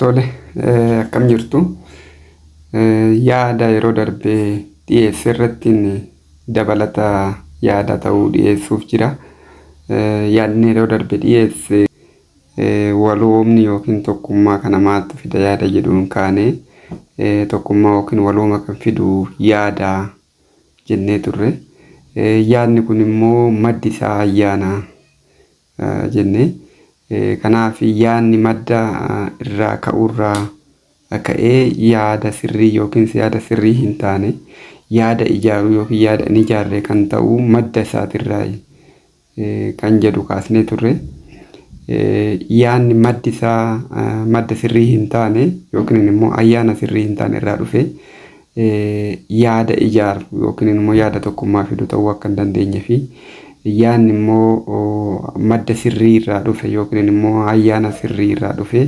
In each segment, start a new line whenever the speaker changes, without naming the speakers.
Tole, akkam jirtu? Yaada yeroo darbe dhiyeesse irratti dabalata yaada ta'uu dhiyeessuuf jira. Yaadni yeroo darbe dhiyeesse waloomni yookiin tokkummaa kana maaltu fida yaada jedhuun kaane, tokkummaa yookiin walooma kan fidu yaada jennee turre. Yaadni kun immoo maddi isaa ayyaana jenne. Kanaaf yaadni madda irraa ka'uurraa ka'ee yaada sirrii yookiin yaada sirrii hin taane, yaada ijaaruu yookiin yaada hin ijaarre kan ta'u madda isaatirraa kan jedhu kaasnee turre. Yaadni maddi isaa madda sirrii hin taane yookiin immoo ayyaana sirrii hin taane irraa dhufe yaada ijaaru yookiin immoo yaada tokkummaa fidu ta'uu akka hin dandeenye fi yaadni immoo madda sirrii irraa dhufe yookiin immoo ayyaana sirrii irraa dhufe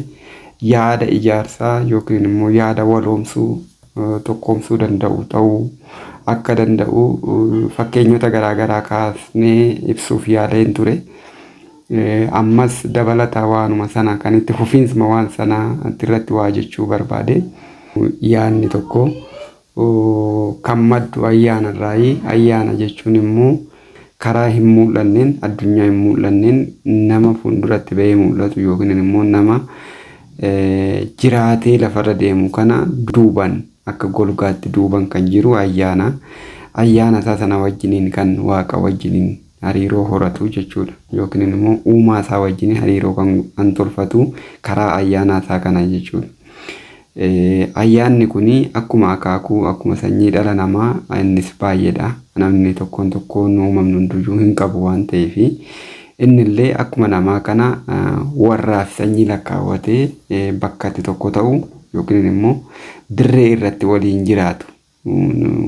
yaada ijaarsaa yookiin immoo yaada waloomsuu, tokkoomsuu danda'u ta'uu akka danda'u fakkeenyota garaagaraa kaasnee ibsuuf yaaleen ture. Ammas dabalata waanuma sana kan itti fufiinsuma waan sanaa irratti waa jechuu barbaade. Yaadni tokko kan maddu ayyaana irraayi. Ayyaana jechuun immoo karaa hin mul'anneen, addunyaa hin mul'anneen nama fuulduratti bahee mul'atu yookiin immoo nama jiraatee lafarra deemu kana duuban, akka golgaatti duuban kan jiru ayyaana. Ayyaana isaa sana wajjiniin kan Waaqa wajjiniin hariiroo horatu jechuudha. Yookiin immoo uumaa isaa wajjin hariiroo kan tolfatu karaa ayyaana isaa kana jechuudha. Ayyaanni kun akkuma akaakuu, akkuma sanyii dhala namaa innis baay'eedha. Namni tokkoon tokkoon uumamni hundiyyuu hin qabu waan ta'eef, innillee akkuma namaa kana warraa fi sanyii lakkaawwatee bakka itti tokko ta'u yookiin immoo dirree irratti waliin jiraatu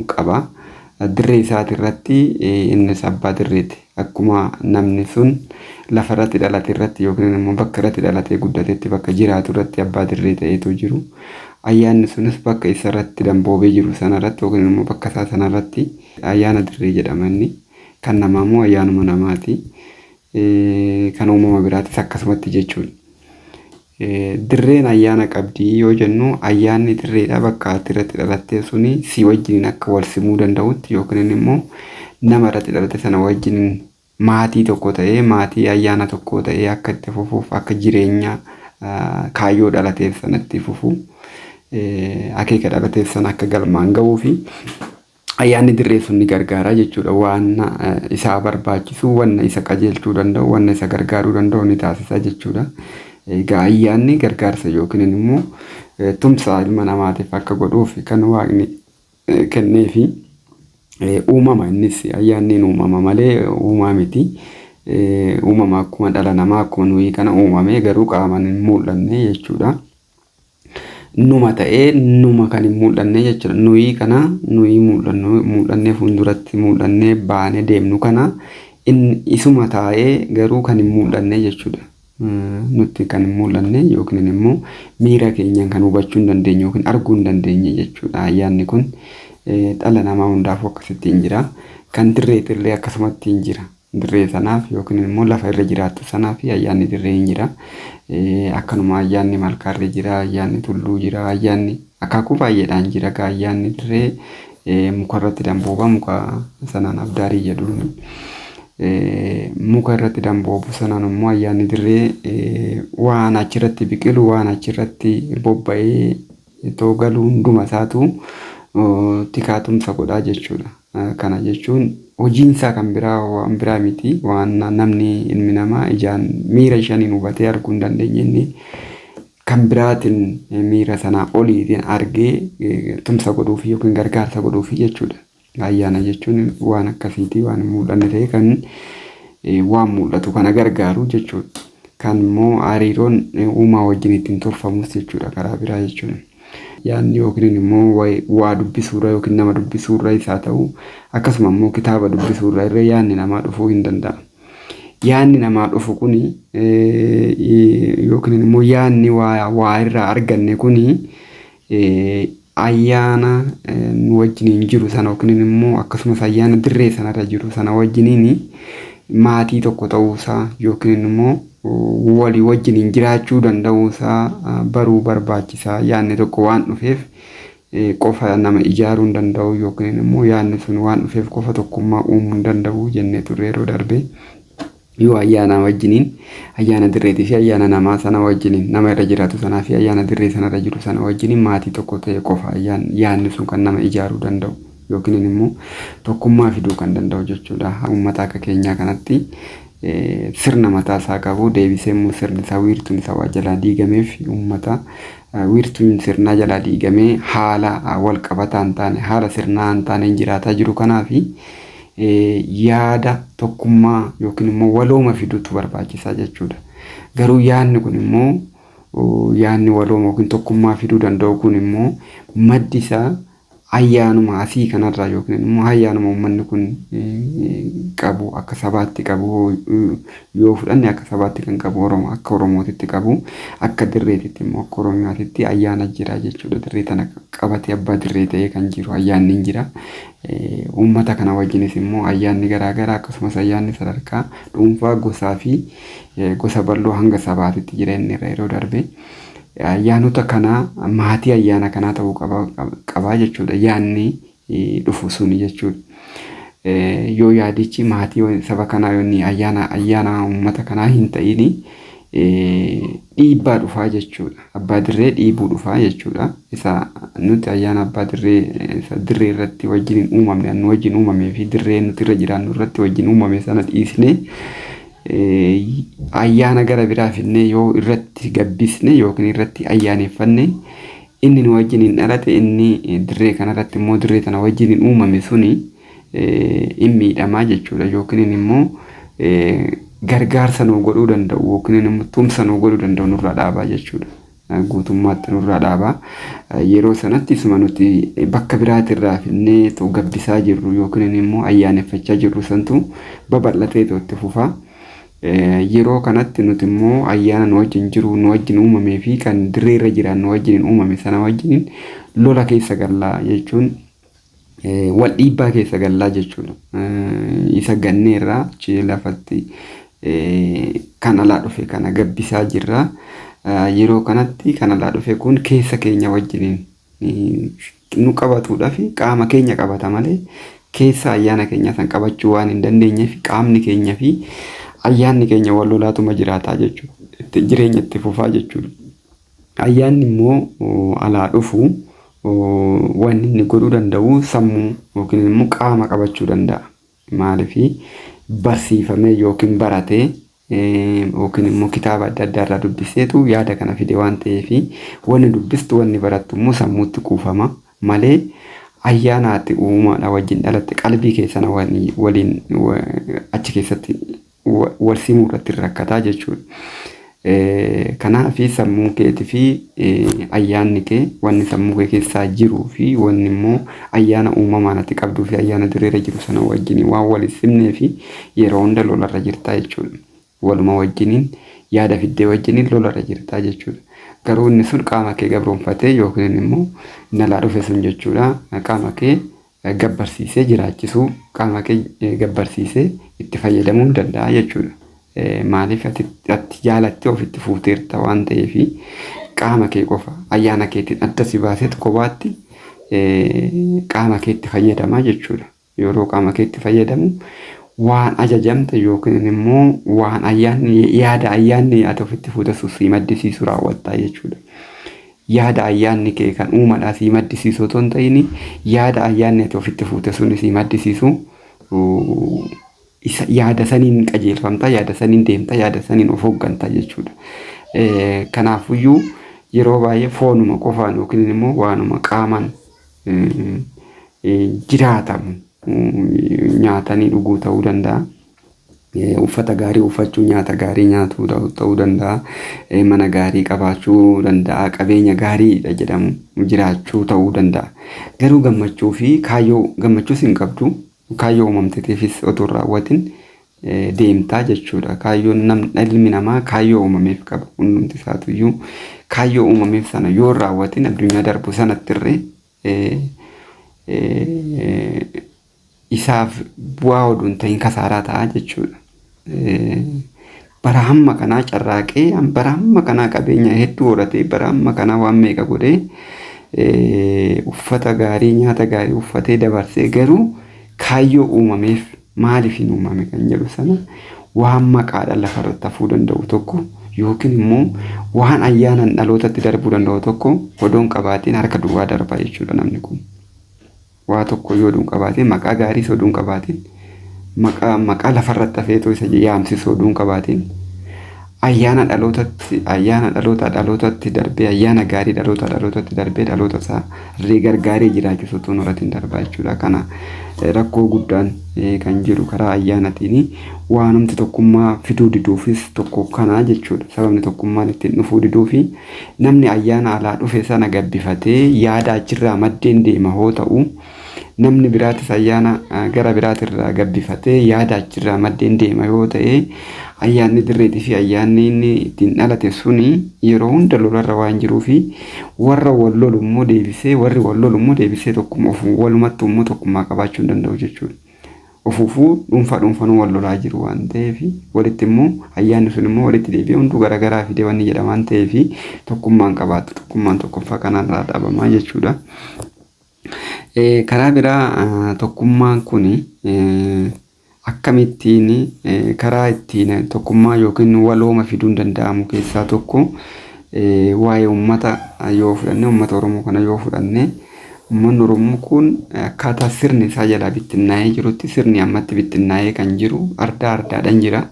qaba. Dirree isaati irratti innis abbaa dirreeti. Akkuma namni sun lafa irratti dhalate irratti yookiin immoo bakka irratti dhalatee guddatetti, bakka jiraatu irratti abbaa dirree ta'eetu jiru. Ayyaanni sunis bakka isa irratti damboobee jiru sana irratti yookiin immoo bakka isaa sana irratti ayyaana dirree jedhama inni. Kan namaa immoo ayyaanuma namaati. Kan uumama biraatis akkasumatti jechuudha. Dirreen ayyaana qabdi yoo jennu, ayyaanni dirreedha bakka ati irratti dhalattee suni si wajjiniin akka wal simuu danda'utti yookiin immoo nama irratti dhalate sana wajjiniin maatii tokko ta'ee, maatii ayyaana tokko ta'ee akka itti fufuuf, akka jireenya kaayyoo dhalateef sanatti fufu, akeeka dhalateef sana akka galmaan ga'uu fi ayyaanni dirree sun ni gargaara jechuudha. Waan isaa barbaachisu, wanna isa qajeelchuu danda'u, wanna isa gargaaruu danda'u ni taasisa jechuudha. Egaa ayyaanni gargaarsa yookiin immoo tumsa ilma namaatiif akka godhuuf kan Waaqni kenneefi uumama. Innis ayyaanni uumama malee uumaa miti. Uumama akkuma dhala namaa, akkuma nuyi kana uumame, garuu qaamaan hin mul'anne jechuudha. Numa ta'ee numa kan hin mul'anne jechuudha. Nuyi kana, nuyi mul'annu, mul'annee fuulduratti mul'annee baanee deemnu kana, inni isuma taa'ee garuu kan hin mul'anne jechuudha. Nutti kan hin mul'anne yookiin immoo miira keenyaan kan hubachuu hin dandeenye yookiin arguu hin dandeenye jechuudha. Ayyaanni kun dhala namaa hundaafuu akkasitti hin jira. Kan dirreetillee akkasumatti hin jira. Dirree sanaaf yookiin immoo lafa irra jiraattu sanaaf ayyaanni dirree hin jira. Akkanuma ayyaanni malkaarra jira, ayyaanni tulluu jira, ayyaanni akaakuu baay'eedhaan jira. Ayyaanni dirree muka irratti dambooba, muka sanaan abdaarii jedhuun. Muka irratti damboobu sanaan immoo ayyaanni dirree waan achirratti biqilu, waan achirratti bobba'ee itoo galu hunduma isaatu tikaatumsa godhaa jechuudha. Kana jechuun hojiinsaa kan biraa waan biraa miti. Waan namni, ilmi namaa ijaan miira shaniin hubatee arguu hin dandeenye, inni kan biraatiin miira sanaa oliitiin argee tumsa godhuufi yookiin gargaarsa godhuufi jechuudha. Ayyaana jechuun waan akkasiiti, waan hin mul'anne ta'e kan waan mul'atu kana gargaaru jechuudha. Kan immoo hariiroon uumaa wajjin ittiin tolfamus jechuudha karaa biraa jechuudha. Yaadni yookiin immoo waa dubbisuurra yookiin nama dubbisuurra isaa ta'u, akkasuma immoo kitaaba dubbisuurra irra yaadni namaa dhufuu hin danda'a. Yaadni namaa dhufu kuni yookiin immoo yaadni waa irraa arganne kuni ayyaana nu wajjiniin jiru sana yookiin immoo akkasumas ayyaana dirree sanarra jiru sana wajjiniin maatii tokko ta'uusaa yookiin immoo walii wajjiniin jiraachuu danda'uusaa baruu barbaachisaa. Yaadni tokko waan dhufeef qofa nama ijaaruu hin danda'u yookiin immoo yaadni sun waan dhufeef qofa tokkummaa uumuu hin danda'u jennee turre yeroo darbe. Yoo ayyaana wajjiniin, ayyaana dirreetii fi ayyaana namaa sana wajjiniin, nama irra jiraatu sanaa fi ayyaana dirree sanarra jiru sana wajjiniin maatii tokko ta'e qofa yaadni sun kan nama ijaaruu danda'u yookiin immoo tokkummaa fiduu kan danda'u jechuudha. Uummata akka keenyaa kanatti sirna mataa isaa qabu, deebisee immoo sirni isaa wiirtuun isaa waa jalaa diigameef, uummata wiirtuun sirnaa jalaa diigamee haala wal qabataa hin taane, haala sirnaa hin taaneen jiraataa jiru kanaafi yaada tokkummaa yookiin immoo walooma fiduutu barbaachisaa jechuudha. Garuu yaadni kun immoo, yaadni walooma yookiin tokkummaa fiduu danda'u kun immoo, maddi isaa ayyaanuma asii kanarraa yookiin immoo ayyaanuma uummanni kun qabu, akka sabaatti qabu yoo fudhanne, akka sabaatti kan qabu Oromoo, akka Oromootitti qabu, akka dirreetitti immoo akka Oromiyaatitti ayyaana jira jechuudha. Dirree tana qabatee abbaa dirree ta'ee kan jiru ayyaanni hin jira. Uummata kana wajjinis immoo ayyaanni garaagaraa, akkasumas ayyaanni sadarkaa dhuunfaa, gosaa fi gosa bal'oo hanga sabaatitti jira inni irra yeroo darbe. Ayyaanota kanaa maatii ayyaana kanaa ta'uu qabaa jechuudha. Yaadni dhufu suni jechuudha. Yoo yaadichi maatii saba kanaa yoonni ayyaana uummata kanaa hin ta'in, dhiibbaa dhufaa jechuudha. Abbaa dirree dhiibuu dhufaa jechuudha. Isa nuti ayyaana abbaa dirree isa dirree irratti wajjin uumamne, nu wajjin uumamee fi dirree nuti irra jiraannu irratti wajjin uumame sana dhiisnee ayyaana gara biraa finnee yoo irratti gabbisne yookiin irratti ayyaaneffanne, inni nu wajjin hin dhalate, inni dirree kanarratti immoo dirree tana wajjin hin uumame suni hin miidhamaa jechuudha, yookiin immoo gargaarsa nu godhuu danda'u yookiin immoo tumsa nu godhuu danda'u nurraa dhaabaa jechuudha. Guutummaatti nurraa dhaabaa. Yeroo sanatti isuma nuti bakka biraatirraa finnee gabbisaa jirru yookiin immoo ayyaaneffachaa jirru santu babal'atee itti fufaa. Yeroo kanatti nuti immoo ayyaana nu wajjin jiru, nu wajjin uumamee fi kan dirreerra jiran nu wajjin uumame sana wajjin lola keessa gallaa jechuun wal dhiibbaa keessa gallaa jechuudha. Isa ganneerraa achi lafatti kan alaa dhufe kana gabbisaa jirra. Yeroo kanatti kan alaa dhufe kun keessa keenya wajjiniin nu qabatuudhaaf qaama keenya qabata malee keessa ayyaana keenya san qabachuu waan hin dandeenyeef, qaamni keenya fi ayyaanni keenya wal lolaatuma jiraataa jechuudha. Jireenya itti fufaa jechuudha. Ayyaanni immoo alaa dhufu wanni inni godhuu danda'u sammuu yookiin immoo qaama qabachuu danda'a. Maaliif? Barsiifamee yookiin baratee yookiin immoo kitaaba adda addaa irraa dubbiseetu yaada kana fide waan ta'eef, wanni dubbistu, wanni barattu immoo sammuutti kuufama malee ayyaanaatti uumaadha wajjin dhalatte qalbii keessana waliin achi keessatti wal simuu irratti rakkataa jechuudha. Kanaaf sammuu keetii fi ayyaanni kee, wanni sammuu kee keessaa jiruu fi wanni immoo ayyaana uumamaan ati qabduu fi ayyaana dirreerra jiru sana wajjin waan wal simnee fi yeroo hunda lolarra jirtaa jechuudha. Waluma wajjiniin yaada fiddee wajjiniin lolarra jirtaa jechuudha. Garuu inni sun qaama kee gabroonfatee yookiin immoo nalaa dhufe sun jechuudha, qaama kee gabbarsiisee jiraachisuu, qaama kee gabbarsiisee itti fayyadamuu hin danda'a jechuudha. Maaliif? Ati jaalattee ofitti fuuteerta waan ta'eef, qaama kee qofa ayyaana keetiin adda si baaseet kophaatti qaama keetti fayyadamaa jechuudha. Yeroo qaama keetti fayyadamu waan ajajamte yookiin immoo waan ayyaanni, yaada ayyaanni ati ofitti fuute sun si maddisiisu raawwattaa jechuudha. Yaada ayyaanni kee kan uumadhaa si maddisiisu otoo hin ta'in, yaada ayyaanni ati ofitti fuute sun si maddisiisu, isa yaada saniin qajeelfamta, yaada saniin deemta, yaada saniin of hooggantaa jechuudha. Kanaafuyyuu yeroo baay'ee foonuma qofaan yookiin immoo waanuma qaamaan jiraatamu, nyaatanii dhuguu ta'uu danda'a. Uffata gaarii uffachuu, nyaata gaarii nyaatuu ta'uu danda'a. Mana gaarii qabaachuu danda'a. Qabeenya gaariidha jedhamu jiraachuu ta'uu danda'a. Garuu gammachuu fi kaayyoo, gammachuus hin qabdu. Kaayyoo uumamteetiifis otoo hin raawwatin deemtaa jechuudha. Kaayyoon ilmi namaa kaayyoo uumameef qaba. Hundumti isaatuyyuu kaayyoo uumameef sana yoo hin raawwatin addunyaa darbu sanattirree isaaf bu'aa oduu hin ta'in kasaaraa ta'a jechuudha. Bara hamma kanaa carraaqee, bara hamma kanaa qabeenya hedduu horatee, bara hamma kanaa waan meeqa godhee, uffata gaarii, nyaata gaarii uffatee dabarsee, garuu kaayyoo uumameef maaliif hin uumame kan jedhu sana waan maqaadhaan lafarratti hafuu danda'u tokko yookiin immoo waan ayyaanaan dhalootatti darbuu danda'u tokko odoon qabaatiin harka duwwaa darba jechuudha namni kun. Waa tokko yoo oduun qabaatiin, maqaa gaariis oduun qabaatiin, maqaa lafarratti hafeetoo isa yaamsisu oduun qabaatiin, ayyaana dhalootatti, ayyaana dhaloota dhalootatti darbee, ayyaana gaarii dhaloota dhalootatti darbee dhaloota isaa illee gargaaree jiraachisu otoo hin horatiin darbaa jechuudha. Kana rakkoo guddaan kan jiru karaa ayyaanatiin waanumti tokkummaa fiduu diduufis tokko kana jechuudha. Sababni tokkummaan ittiin dhufuu diduufi namni ayyaana alaa dhufe sana gabbifatee yaada achirraa maddeen deema hoo ta'u, namni biraatis ayyaana gara biraatirraa gabbifatee yaada achirraa maddeen deema yoo ta'e, ayyaanni dirreetii fi ayyaanni inni ittiin dhalate suni yeroo hunda lolarra waan jiruufi warra wal lolu immoo deebisee, warri wal lolu immoo deebisee tokkuma ofu walumattuu immoo tokkummaa qabaachuu hin danda'u jechuudha. Ofuufuu dhuunfaa dhuunfanuu wal lolaa jiru waan ta'eef, walitti immoo ayyaanni sun immoo walitti deebi'ee hunduu garaagaraa fidee wanni jedha waan ta'eef tokkummaan qabaatu, tokkummaan tokkoffaa kanarraa dhabamaa jechuudha. Karaa biraa tokkummaan kun akkamittiin karaa ittiin tokkummaa yookiin walooma fiduun danda'amu keessaa tokko, waa'ee uummata yoo fudhanne, uummata Oromoo kana yoo fudhanne, uummanni Oromoo kun akkaataa sirni isaa jalaa bittinnaa'ee jirutti, sirni ammatti bittinnaa'ee kan jiru ardaa ardaadhaan jira.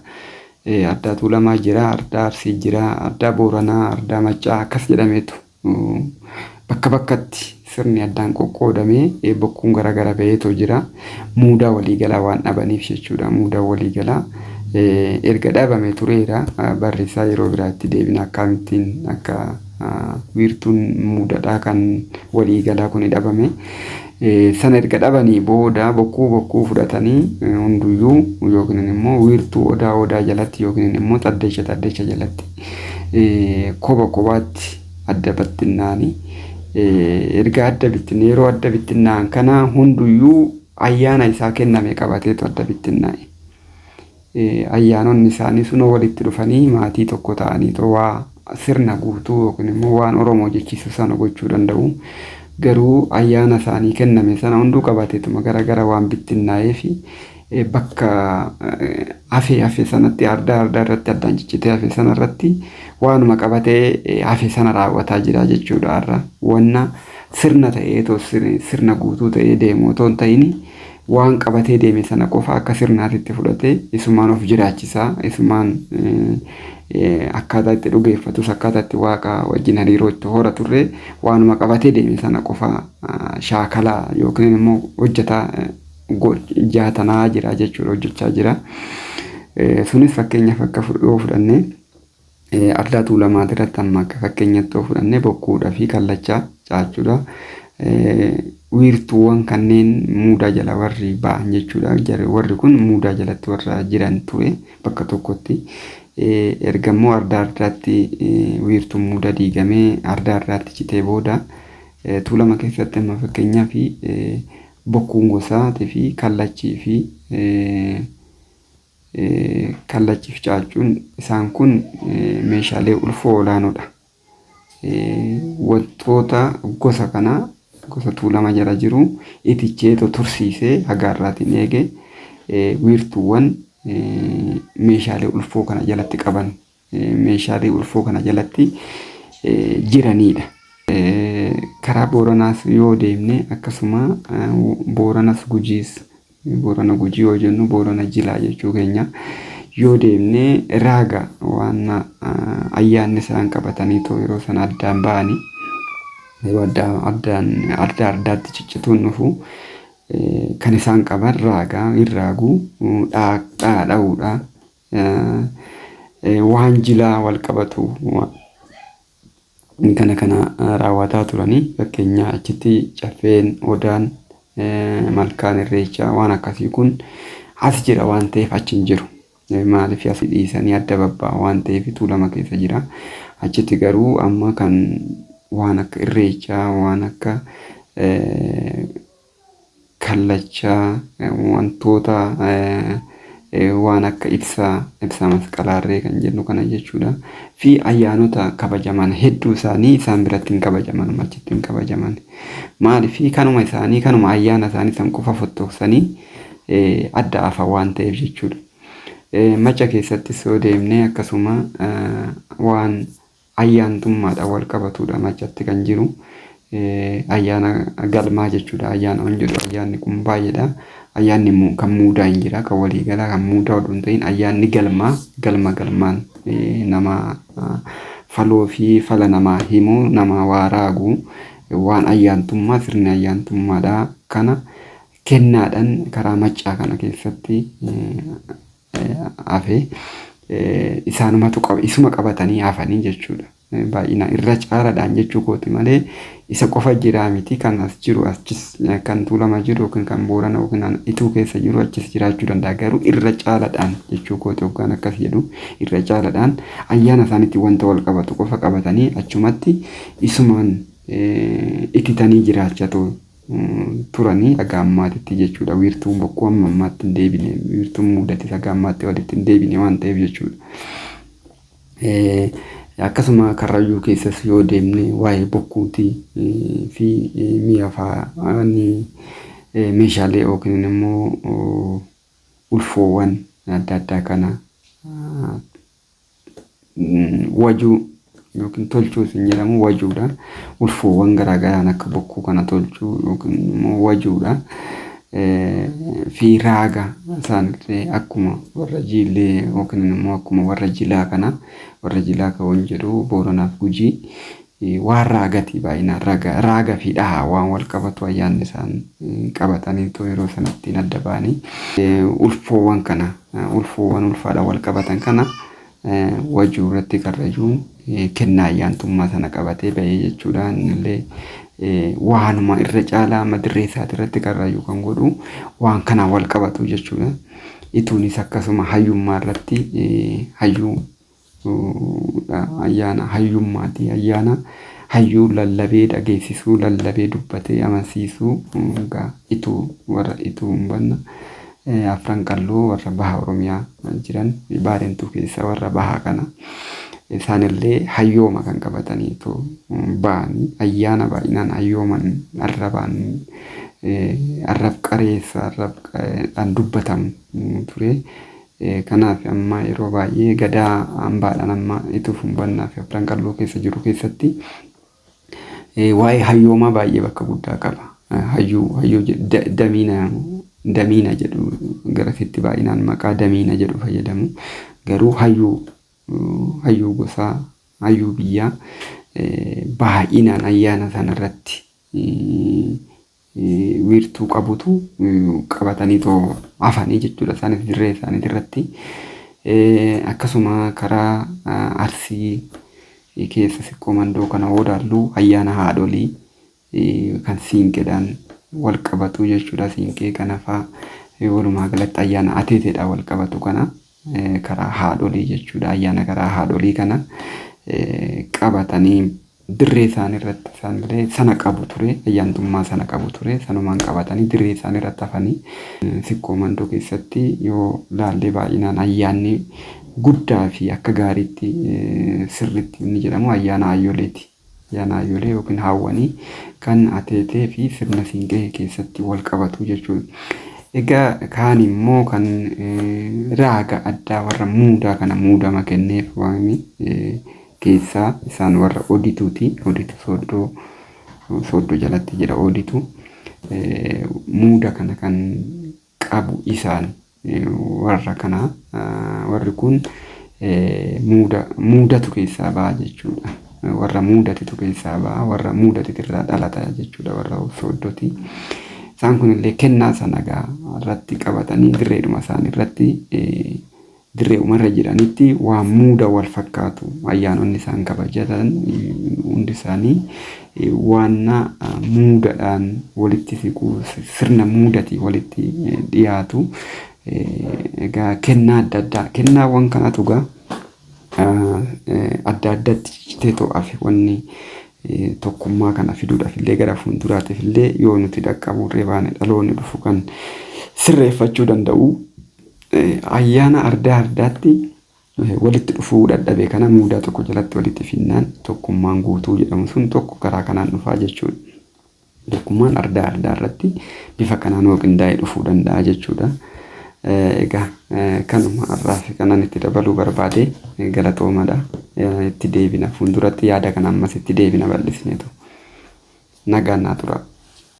Ardaa Tuulamaa jira, ardaa Arsii jira, ardaa Booranaa, ardaa Maccaa akkas jedhameetu bakka bakkatti sirni addaan qoqqoodamee bokkuun garaagara ba'eetoo jira. Muudaa waliigalaa waan dhabaniif jechuudha. Muudaa waliigalaa erga dhabame tureera. Barri isaa yeroo biraatti deebina, akkamittiin akka wiirtuun muudadhaa kan waliigalaa kun dhabame. Sana erga dhabanii booda bokkuu bokkuu fudhatanii hunduyyuu yookiin immoo wiirtuu odaa odaa jalatti yookiin immoo xaddeecha xaddeecha jalatti koba kobaatti adda bittinnaanii, erga adda bittinne, yeroo adda bittinnaa'an kana hunduyyuu ayyaana isaa kenname qabateetu adda bittinnaa'e. Ayyaanonni isaanii sunoo walitti dhufanii maatii tokko ta'anii waa sirna guutuu yookiin immoo waan Oromoo jechiisu sana gochuu danda'u. Garuu ayyaana isaanii kenname sana hunduu qabateetuma gara waan bittinnaa'eef, bakka hafe hafe sanatti, ardaa ardaa irratti addaan ciccitee hafe sana irratti waanuma qabatee hafe sana raawwataa jira jechuudha har'a. Wanna sirna ta'ee sirna guutuu ta'ee deemu otoo hin ta'in, waan qabatee deeme sana qofa akka sirnaatitti fudhatee isumaan of jiraachisaa, isumaan akkaataa itti dhugeeffatus, akkaataa itti waaqa wajjin hariiroo itti horaturree waanuma qabatee deeme sana qofa shaakalaa yookiin immoo hojjetaa jaatanaa jira jechuudha, hojjechaa jira. Sunis fakkeenyaaf akka yoo fudhanne, ardaa Tuulamaa irratti amma akka fakkeenyatti yoo fudhanne, bokkuudhaa fi kallachaa caachuudha. Wiirtuuwwan kanneen muudaa jala warri ba'an jechuudha. Warri kun muudaa jalatti warra jiran ture bakka tokkotti. Erga immoo ardaa ardaatti wiirtuun muudaa diigamee ardaa ardaatti citee booda, Tuulama keessatti amma fakkeenyaaf bokkuun gosaatii fi kallachii fi kallachiif caacuun isaan kun meeshaalee ulfoo olaanoodha. Wantoota gosa kanaa, gosa Tuulama jala jiru iticheetoo tursiisee hagaarraatiin eege, wiirtuuwwan meeshaalee ulfoo kana jalatti qaban, meeshaalee ulfoo kana jalatti jiranidha. Karaa Booranaas yoo deemne akkasuma, Booranas Gujiis, Boorana Gujii yoo jennu Boorana Jilaa jechuu keenya, yoo deemne raaga waan ayyaanni isaan qabataniitoo yeroo sana addaan ba'anii, yeroo addaan ardaa ardaatti ciccituun dhufu, kan isaan qaban raagaa hin raaguu, dhaa dha'uudha, waan jilaa wal qabatu kana kana raawwataa turanii. Fakkeenya achitti caffeen, odaan, malkaan irreechaa waan akkasii kun as jira waan ta'eef achi hin jiru. Maaliif as dhiisanii adda babba'a waan ta'eef Tuulama keessa jira. Achitti garuu amma kan waan akka irreechaa, waan akka kallachaa, wantoota Waan akka ibsaa, ibsaa masqalaarree kan jennu kana jechuudha. Fi ayyaanota kabajaman hedduu isaanii isaan biratti hin kabajaman, achitti hin kabajaman. Maaliif kanuma isaanii kanuma ayyaana isaanii san qofa fottoqsanii adda hafa waan ta'eef jechuudha. Macha keessattis yoo deemne akkasuma waan ayyaantummaadhaan wal qabatudha machatti kan jiru. Ayyaana galmaa jechuudha. Ayyaana waan jedhu ayyaanni kun baay'eedha. Ayyaanni kan muudaa hin jira kan waliigalaa kan muudaa odoo hin ta'in ayyaanni galmaa galma galmaan nama faloo fi fala namaa himu nama waa raagu waan ayyaantummaa sirni ayyaantummaadha kana kennaadhaan karaa maccaa kana keessatti hafe isaanumatu qaba isuma qabatanii hafanii jechuudha. Baay'inaan irra caalaadhaan jechuu kooti malee isa qofa jiraa miti kan as jiru achis kan Tuulama jiru yookiin kan Boorana yookiin Ituu keessa jiru achis jiraachuu danda'a garuu irra caalaadhaan jechuu kooti hoggaan akkas jedhu irra caalaadhaan ayyaana isaaniitti wanta wal qabatu qofa qabatanii achumatti isumaan ititanii jiraachaa turanii haga ammaatitti jechuudha. Wiirtuun bokkuu amma ammaatti hin deebine wiirtuun muudatis haga ammaatti walitti hin deebine waan ta'eef jechuudha. Akkasuma Karrayyuu keessas yoo deemne waa'ee bokkuutii fi mi'a fa'aa meeshaalee yookiin immoo ulfoowwan adda addaa kana wajuu yookiin tolchuu hin jedhamu wajuudha. Ulfoowwan garaagaraan akka bokkuu kana tolchuu yookiin immoo wajuudha. Fi raaga isaanillee akkuma warra jiillee yookiin immoo akkuma warra jilaa kana warra jilaa kan jedhu Booranaaf Gujii waan raagati baay'inaan raaga raaga fi dhahaa waan wal qabatu ayyaanni isaan qabatanii yeroo sanatti adda ba'anii ulfoowwan kana ulfoowwan ulfaadhaan wal qabatan kana wajuu irratti Karrayyuun kennaa ayyaantummaa sana qabatee bahee jechuudha. Innillee waanuma irra caalaa amma dirree isaati irratti Karrayyuu kan godhu waan kanaan wal qabatu jechuudha. Ituunis akkasuma hayyummaa irratti hayyuu ayyaana hayyummaati. Ayyaana hayyuu lallabee dhageessisuu, lallabee dubbatee amansiisuu egaa ituu warra ituu hin banna. Afran Qalloo warra baha Oromiyaa jiran Baarentuu keessa warra bahaa kana isaanillee hayyooma kan qabatanii ba'anii ayyaana baay'inaan hayyooman arrabaan arrab qareessa arrabdhaan dubbatamu ture. Kanaaf amma yeroo baay'ee gadaa hambaadhaan amma ituuf hin bannaa fi Afran Qalloo keessa jiru keessatti waa'ee hayyoomaa baay'ee bakka guddaa qaba. Hayyuu hayyuu damiina damiina jedhu garasitti baay'inaan maqaa damiina jedhu fayyadamu. Garuu hayyuu hayyuu gosaa hayyuu biyyaa baay'inaan ayyaana sanarratti wiirtuu qabutu qabatanii too hafanii jechuudha. Isaanis dirree isaanii irratti. Akkasuma karaa Arsii keessa Sikkoo Mandoo kana hoo ilaallu ayyaana haadholii kan siinqeedhaan wal qabatu jechuudha. Siinqee kana fa'aa walumaa galatti ayyaana ateeteedhaan wal qabatu kana karaa haadholii jechuudha. Ayyaana karaa haadholii kana qabatanii dirree isaanii irratti isaanillee sana qabu ture. Ayyaantummaa sana qabu ture. Sanumaan qabatanii dirree isaanii irratti hafanii Sikkoo Mandoo keessatti yoo laallee baay'inaan ayyaanni guddaa fi akka gaariitti sirriitti inni jedhamu ayyaana ayyoleeti. Ayyaana ayyolee yookiin haawwanii kan ateetee fi sirna siinqee keessatti wal qabatu jechuudha. Egaa kaan immoo kan raaga addaa warra muudaa kana muudama kenneef waaqni keessaa isaan warra odituuti. Oditu sooddoo sooddoo jalatti jira oditu. Muuda kana kan qabu isaan warra kana warri kun muuda muudatu keessaa ba'a jechuudha. Warra muudatitu keessaa ba'a warra muudatit irraa dhalata jechuudha warra sooddooti. Isaan kunillee kennaa sana egaa irratti qabatanii dirreedhuma isaanii irratti dirree umarra jiranitti waan muuda wal fakkaatu ayyaanonni isaan kabajatan hundi isaanii waan muudadhaan walitti siqu sirna muudatii walitti dhiyaatu. Egaa kennaa adda addaa kennaawwan kanatu egaa adda addatti citee to'afe wanni tokkummaa kana fiduudhaaf illee gara fuulduraatiif illee yoo nuti dhaqqabuurree baane dhaloonni dhufu kan sirreeffachuu danda'u. Ayyaana ardaa ardaatti walitti dhufuu dadhabe kana muudaa tokko jalatti walitti finnaan tokkummaan guutuu jedhamu sun tokko karaa kanaan dhufaa jechuudha. Tokkummaan ardaa ardaa irratti bifa kanaan yoo qindaa'ee dhufuu danda'a jechuudha. Egaa kanuma har'aaf kanan itti dabaluu barbaade, galatoomadha. Itti deebina fuulduratti, yaada kana ammas itti deebina bal'isneetu. Nagaan naa tura.